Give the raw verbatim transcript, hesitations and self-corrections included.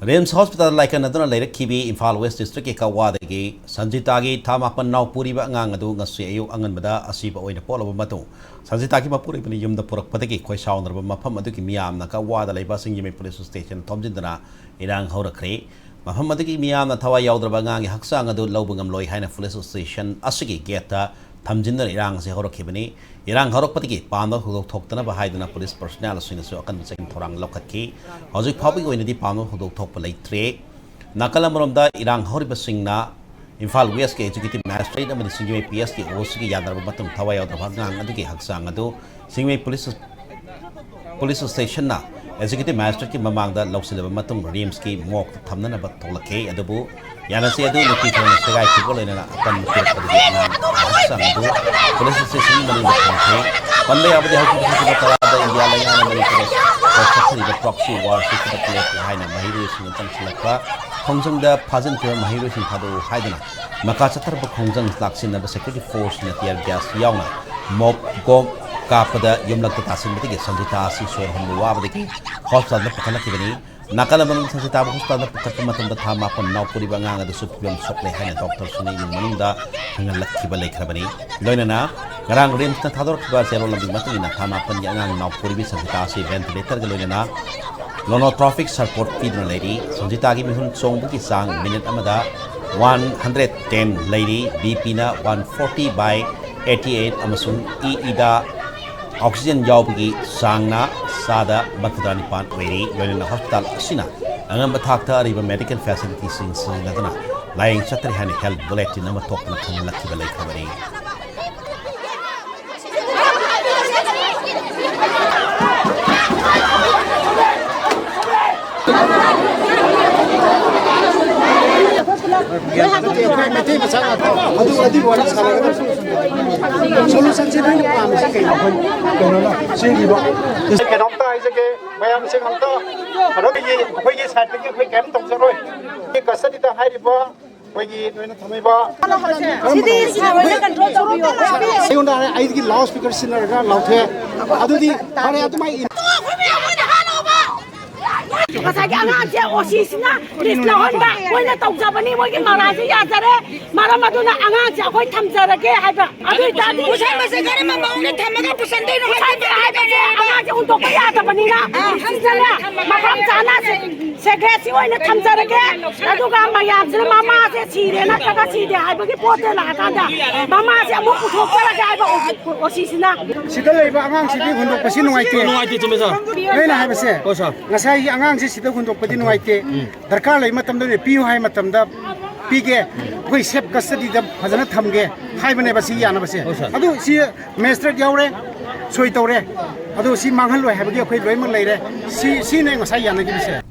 RIMS hospital ꯂꯥꯏꯀꯠꯅꯗꯨꯅ ꯂꯩꯔꯛꯈꯤꯕꯤ Imphal west ꯗꯤꯁꯇ꯭ꯔꯤꯛꯀꯤ ꯀꯛꯋꯥꯗꯒꯤ ꯁꯟꯖꯤꯇꯥꯒꯤ ꯊꯥ ꯃꯥꯄꯟ ꯅꯥꯎ ꯄꯨꯔꯤꯕ ꯑꯉꯥꯡ ꯑꯗꯨ ꯉꯁꯤ ꯑꯌꯨꯛ ꯑꯉꯟꯕꯗ ꯑꯁꯤꯕ ꯑꯣꯏꯅ ꯄꯣꯛꯂꯕ ꯃꯇꯨꯡ, ꯁꯟꯖꯤꯇꯥꯒꯤ ꯃꯄꯨꯔꯣꯏꯕꯅ ꯌꯨꯝꯗ ꯄꯨꯔꯛꯄꯗꯒꯤ ꯈꯣꯏꯁꯥꯎꯅꯔꯕ ꯃꯐꯝ ꯑꯗꯨꯒꯤ ꯃꯤꯌꯥꯝꯅ ꯀꯛꯋꯥꯗ ꯂꯩꯕ ꯁꯤꯡꯖꯃꯩ ꯄꯨꯂꯤꯁ ꯁ꯭ꯇꯦꯁꯟ ꯊꯣꯝꯖꯤꯟꯗꯨꯅ ꯏꯔꯥꯡ ꯍꯧꯔꯛꯈ꯭ꯔꯦ꯫ ꯃꯐꯝ ꯑꯗꯨꯒꯤ ꯃꯤꯌꯥꯝꯅ ꯊꯋꯥꯏ ꯌꯥꯎꯗ꯭ꯔꯕ ꯑꯉꯥꯡꯒꯤ ꯍꯛꯆꯥꯡ ꯑꯗꯨ ꯂꯧꯕ ꯉꯝꯂꯣꯏ ꯍꯥꯏꯅ ꯄꯨꯂꯤꯁ ꯁ꯭ꯇꯦꯁꯟ ꯑꯁꯤꯒꯤ ꯒꯦꯠꯇ ꯊꯝꯖꯤꯟꯗꯨꯅ ꯏꯔꯥꯡ ꯑꯁꯤ ꯍꯧꯔꯛꯈꯤꯕꯅꯤ꯫ ꯏꯔꯥꯡ ꯍꯧꯔꯛꯄꯗꯒꯤ ꯄꯥꯝꯅꯕ ꯊꯧꯗꯣꯛ ꯊꯣꯛꯇꯅꯕ ꯍꯥꯏꯗꯨꯅ ꯄꯨꯂꯤꯁ ꯄꯔꯁꯣꯅꯦꯜꯁꯤꯡꯅꯁꯨ ꯑꯀꯟꯕ ꯆꯦꯛꯁꯤꯟ ꯊꯧꯔꯥꯡ ꯂꯧꯈꯠꯈꯤ꯫ ꯍꯧꯖꯤꯛ ꯐꯥꯎꯕꯒꯤ ꯑꯣꯏꯅꯗꯤ ꯄꯥꯝꯅꯕ ꯊꯧꯗꯣꯛ ꯊꯣꯛꯄ ꯂꯩꯇ꯭ꯔꯦ꯫ ꯅꯥꯀꯜ ꯑꯃꯔꯣꯝꯗ ꯏꯔꯥꯡ ꯍꯧꯔꯤꯕꯁꯤꯡꯅ ꯏꯝꯐꯥꯜ ꯋꯦꯁꯀꯤ ꯑꯦꯛꯖꯤꯀ꯭ꯌꯨꯇꯤꯚ ꯃꯦꯖꯤꯁꯇ꯭ꯔꯦꯠ ꯑꯃꯗꯤ ꯁꯤꯡꯖꯃꯩ ꯄꯤ ꯑꯦꯁꯀꯤ ꯑꯣ ꯁꯤꯒꯤ ꯌꯥꯅꯔꯕ ꯃꯇꯨꯡ ꯊꯋꯥꯏ ꯌꯥꯎꯗ꯭ꯔꯕ ꯑꯉꯥꯡ ꯑꯗꯨꯒꯤ ꯍꯛꯆꯥꯡ ꯑꯗꯨ ꯁꯤꯡꯖꯃꯩ ꯄꯨꯂꯤꯁ ꯄꯨꯂꯤꯁ ꯁ꯭ꯇꯦꯁꯟꯅ ꯑꯦꯛꯖꯤꯀ꯭ꯌꯨꯇꯤꯚ ꯃꯦꯖꯤꯁꯇ꯭ꯔꯦꯠꯀꯤ ꯃꯃꯥꯡꯗ ꯂꯧꯁꯤꯜꯂꯕ ꯃꯇꯨꯡ ꯔꯤꯝꯁꯀꯤ ꯃꯣꯔꯒꯇ ꯊꯝꯅꯅꯕ ꯊꯣꯛꯂꯛꯈꯤ꯫ ꯑꯗꯨꯕꯨ ꯌꯥꯅꯁꯤ ꯑꯗꯨ ꯅꯨꯄꯤ ꯊꯣꯡꯅ ꯁꯦꯒꯥꯏꯈꯤꯕꯒ ꯂꯣꯏꯅꯅ ꯑꯄꯟꯕ ꯄꯤꯔꯛꯄꯗꯒꯤ ꯑꯉꯥꯡ ꯍꯛꯆꯥꯡ ꯑꯗꯨ ꯄꯨꯂꯤꯁ ꯁ꯭ꯇꯦꯁꯟꯒꯤ ꯃꯅꯨꯡꯗ ꯊꯝꯈꯤ꯫ ꯄꯟꯕ ꯌꯥꯕꯗꯤ ꯍꯧꯈꯤꯕ ꯊꯥ ꯇꯔꯥꯗ ꯏꯟꯗꯤꯌꯥ ꯂꯩꯉꯥꯛꯅ ꯃꯅꯤꯄꯨꯔꯗ ꯆꯠꯊꯔꯤꯕ ꯄ꯭ꯔꯣꯛꯁꯤ ꯋꯥꯔꯁꯤꯡ ꯂꯦꯞꯄꯨ ꯍꯥꯏꯅ ꯃꯍꯩꯔꯣꯏꯁꯤꯡꯅ ꯆꯪꯁꯤꯜꯂꯛꯄ ꯈꯣꯡꯖꯪꯗ ꯐꯥꯖꯤꯟꯈꯤꯕ ꯃꯍꯩꯔꯣꯏꯁꯤꯡ ꯊꯥꯗꯣꯛꯎ ꯍꯥꯏꯗꯨꯅ ꯃꯈꯥ ꯆꯠꯊꯔꯛꯄ ꯈꯣꯡꯖꯪ ꯂꯥꯛꯁꯤꯟꯅꯕ ꯁꯦꯀ꯭ꯌꯨꯔꯤꯇꯤ ꯐꯣꯔꯁꯅ ꯇꯤꯌꯔ ꯒ꯭ꯌꯥꯁ ꯌꯥꯎꯅ ꯃꯣꯞ ꯒꯣꯞ ꯀꯥꯞꯄꯗ ꯌꯨꯝꯂꯛꯇ ꯇꯥꯁꯤꯟꯕꯗꯒꯤ ꯁꯟꯖꯤꯇꯥ ꯑꯁꯤ ꯁꯣꯔ ꯍꯣꯟꯕ ꯋꯥꯕꯗꯒꯤ ꯍꯣꯁꯄꯤꯇꯥꯜꯗ ꯄꯨꯈꯠꯂꯛꯈꯤꯕꯅꯤ꯫ ꯅꯥꯀꯜ ꯑꯃꯔꯣꯝꯗ ꯁꯟꯖꯤꯇꯥꯕꯨ ꯍꯣꯁꯄꯤꯇꯥꯜꯗ ꯄꯨꯈꯠꯄ ꯃꯇꯝꯗ ꯊꯥ ꯃꯥꯄꯟ ꯅꯥꯎ ꯄꯨꯔꯤꯕ ꯑꯉꯥꯡ ꯑꯗꯨꯁꯨ ꯐꯤꯕꯝ ꯁꯣꯛꯂꯦ ꯍꯥꯏꯅ ꯗꯣꯛꯇꯔꯁꯤꯡꯅ ꯏꯃꯨꯡ ꯃꯅꯨꯡꯗ ꯈꯪꯍꯜꯂꯛꯈꯤꯕ ꯂꯩꯈ꯭ꯔꯕꯅꯤ꯫ ꯂꯣꯏꯅꯅ ꯉꯔꯥꯡ ꯔꯤꯝꯁꯅ ꯊꯥꯗꯣꯔꯛꯈꯤꯕ ꯆꯦꯔꯣꯜ ꯑꯃꯒꯤ ꯃꯇꯨꯡ ꯏꯟꯅ ꯊꯥ ꯃꯥꯄꯟꯒꯤ ꯑꯉꯥꯡ ꯅꯥꯎ ꯄꯨꯔꯤꯕꯤ ꯁꯟꯖꯤꯇꯥ ꯑꯁꯤ ꯚꯦꯟꯇꯤꯂꯦꯇꯔꯒ ꯂꯣꯏꯅꯅ ꯂꯣꯅꯣꯇ꯭ꯔꯣꯐꯤꯛ ꯁꯄꯣꯔꯠ ꯄꯤꯗꯨꯅ ꯂꯩꯔꯤ꯫ ꯁꯟꯖꯤꯇꯥꯒꯤ ꯃꯤꯍꯨꯟ ꯆꯣꯡꯕꯒꯤ ꯆꯥꯡ ꯃꯤꯅꯤꯠ ꯑꯃꯗ ꯋꯥꯟ ꯍꯟꯗ꯭ꯔꯦꯠ ꯇꯦꯟ ꯂꯩꯔꯤ꯫ ꯕꯤ ꯄꯤꯅ one forty by eighty eight ꯑꯃꯁꯨꯡ ꯏ ꯏꯗ ꯑꯣꯛꯁꯤꯖꯦꯟ ꯌꯥꯎꯕꯒꯤ ꯆꯥꯡꯅ ꯆꯥꯗ ꯃꯔꯤꯐꯨꯇꯔꯥ ꯅꯤꯄꯥꯟ ꯑꯣꯏꯔꯤ꯫ ꯂꯣꯏꯅꯅ ꯍꯣꯁꯄꯤꯇꯥꯜ ꯑꯁꯤꯅ ꯑꯉꯝꯕ ꯊꯥꯛꯇ ꯑꯔꯤꯕ ꯃꯦꯗꯤꯀꯦꯜ ꯐꯦꯁꯤꯂꯤꯇꯤꯁꯤꯡ ꯁꯤꯖꯤꯟꯅꯗꯨꯅ ꯂꯥꯌꯦꯡ ꯆꯠꯊꯔꯤ ꯍꯥꯏꯅ ꯍꯦꯜꯊ ꯕꯨꯂꯦꯇꯤꯟ ꯑꯃ ꯊꯣꯛꯇꯨꯅ ꯈꯪꯍꯜꯂꯛꯈꯤꯕ ꯂꯩꯈ꯭ꯔꯕꯅꯤ꯫ ꯅꯠꯇꯦ, ꯑꯩꯈꯣꯏ ꯃꯩꯇꯩ ꯃꯆꯥ ꯉꯥꯛꯇ꯫ ꯑꯗꯨ, ꯑꯗꯨꯒꯤ ꯋꯥꯔꯤ ꯁꯥꯟꯅꯒꯗꯕꯁꯨ꯫ ꯁꯣꯂꯨꯁꯟꯁꯦ ꯅꯣꯏꯅ ꯄꯥꯝꯃꯤꯁꯦ ꯀꯩꯅꯣ? ꯑꯩꯈꯣꯏ ꯀꯩꯅꯣꯅ ꯆꯦꯜꯂꯤꯕ꯫ ꯀꯩꯅꯣꯝꯇ ꯍꯥꯏꯖꯒꯦ, ꯃꯌꯥꯝꯁꯤꯡ ꯑꯝꯇ ꯀꯩꯅꯣ, ꯑꯩꯈꯣꯏꯒꯤ, ꯑꯩꯈꯣꯏꯒꯤ ꯁꯥꯏꯠꯇꯒꯤ ꯑꯩꯈꯣꯏ ꯀꯩꯝ ꯇꯧꯖꯔꯣꯏ꯫ ꯑꯩꯈꯣꯏꯒꯤ ꯀꯁꯇꯗꯤꯗ ꯍꯥꯏꯔꯤꯕ ꯑꯩꯈꯣꯏꯒꯤ ꯅꯣꯏꯅ ꯊꯝꯃꯤꯕ ꯁꯤꯗꯤ, ꯁꯤꯗꯤ ꯂꯣꯏꯅ ꯀꯟꯇ꯭ꯔꯣꯜ ꯇꯧꯕꯤꯌꯣ꯫ ꯑꯩꯉꯣꯟꯗ ꯍꯥꯏꯔꯦ, ꯑꯩꯒꯤ ꯂꯥꯎꯠ ꯁ꯭ꯄꯤꯀꯔ ꯁꯤꯖꯤꯟꯅꯔꯒ ꯂꯥꯎꯊꯣꯛꯑꯦ꯫ ꯑꯗꯨꯗꯤ ꯐꯔꯦ, ꯑꯗꯨꯃꯥꯏ ꯉꯁꯥꯏꯒꯤ ꯑꯉꯥꯡꯁꯦ ꯑꯣ ꯁꯤꯁꯤꯅ ꯂꯤꯁ ꯂꯧꯍꯟꯕ, ꯃꯣꯏꯅ ꯇꯧꯖꯕꯅꯤ, ꯃꯣꯏꯒꯤ ꯃꯔꯥꯁꯦ ꯌꯥꯖꯔꯦ, ꯃꯔꯝ ꯑꯗꯨꯅ ꯑꯉꯥꯡꯁꯦ ꯑꯩꯈꯣꯏ ꯊꯝꯖꯔꯒꯦ ꯍꯥꯏꯕ꯫ ꯑꯗꯨ ꯑꯣꯏꯇꯥꯔꯗꯤ ꯄꯨꯁꯟꯕꯁꯦ ꯀꯔꯝꯕ ꯃꯑꯣꯡꯗ ꯊꯝꯃꯒ ꯄꯨꯁꯟꯗꯣꯏꯅꯣ ꯍꯥꯏꯕ ꯄꯨꯁꯟꯕ ꯍꯥꯏꯕꯁꯦ ꯑꯉꯥꯡꯁꯦ ꯍꯨꯟꯗꯣꯛꯄ ꯌꯥꯗꯕꯅꯤꯅ, ꯑꯥ, ꯁꯤꯗꯅꯦ ꯃꯐꯝ ꯆꯥꯅ ꯁꯦꯀ꯭ꯔꯦꯁꯤ ꯑꯣꯏꯅ ꯊꯝꯖꯔꯒꯦ꯫ ꯑꯗꯨꯒ ꯃꯌꯥꯝꯁꯤꯅ ꯃꯃꯥꯁꯦ ꯁꯤꯔꯦ ꯅꯠꯇ꯭ꯔꯒ ꯁꯤꯗꯦ ꯍꯥꯏꯕꯒꯤ ꯄꯣꯠꯇ ꯂꯥꯛꯑꯀꯥꯟꯗ ꯃꯃꯥꯁꯦ ꯑꯃꯨꯛ ꯄꯨꯊꯣꯛꯆꯔꯒꯦ ꯍꯥꯏꯕ ꯑꯣ ꯁꯤꯁꯤꯅ꯫ ꯁꯤꯗ ꯂꯩꯕ ꯑꯉꯥꯡꯁꯤꯗꯤ ꯍꯨꯟꯗꯣꯛꯄꯁꯤ ꯅꯨꯡꯉꯥꯏꯇꯦ꯫ ꯅꯨꯡꯉꯥꯏꯇꯦ, ꯆꯨꯝꯃꯦ ꯁꯥꯔ꯫ ꯑꯩꯅ ꯍꯥꯏꯕꯁꯦ, ꯑꯣ ꯁꯥꯔ꯫ ꯉꯁꯥꯏꯒꯤ ꯑꯉꯥꯡꯁꯦ ꯁꯤꯗ ꯍꯨꯟꯗꯣꯛꯄꯗꯤ ꯅꯨꯡꯉꯥꯏꯇꯦ꯫ ꯎꯝ꯫ ꯗꯔꯀꯥꯔ ꯂꯩꯕ ꯃꯇꯝꯗ ꯑꯣꯏꯅ ꯄꯤꯌꯨ ꯍꯥꯏꯕ ꯃꯇꯝꯗ ꯄꯤꯒꯦ, ꯑꯩꯈꯣꯏ ꯁꯦꯐ ꯀꯁꯇꯗꯤꯗ ꯐꯖꯅ ꯊꯝꯒꯦ ꯍꯥꯏꯕꯅꯦꯕ ꯁꯤ ꯌꯥꯅꯕꯁꯦ꯫ ꯍꯣꯏ ꯁꯥꯔ꯫ ꯑꯗꯨ ꯁꯤ ꯃꯦꯖꯤꯁꯇ꯭ꯔꯦꯠ ꯌꯥꯎꯔꯦ, ꯁꯣꯏ ꯇꯧꯔꯦ, ꯑꯗꯨ ꯁꯤ ꯃꯥꯡꯍꯜꯂꯣꯏ ꯍꯥꯏꯕꯒꯤ ꯑꯩꯈꯣꯏ ꯂꯣꯏꯅꯃꯛ ꯂꯩꯔꯦ꯫ ꯁꯤ, ꯁꯤꯅꯦ ꯉꯁꯥꯏ ꯌꯥꯅꯈꯤꯕꯁꯦ꯫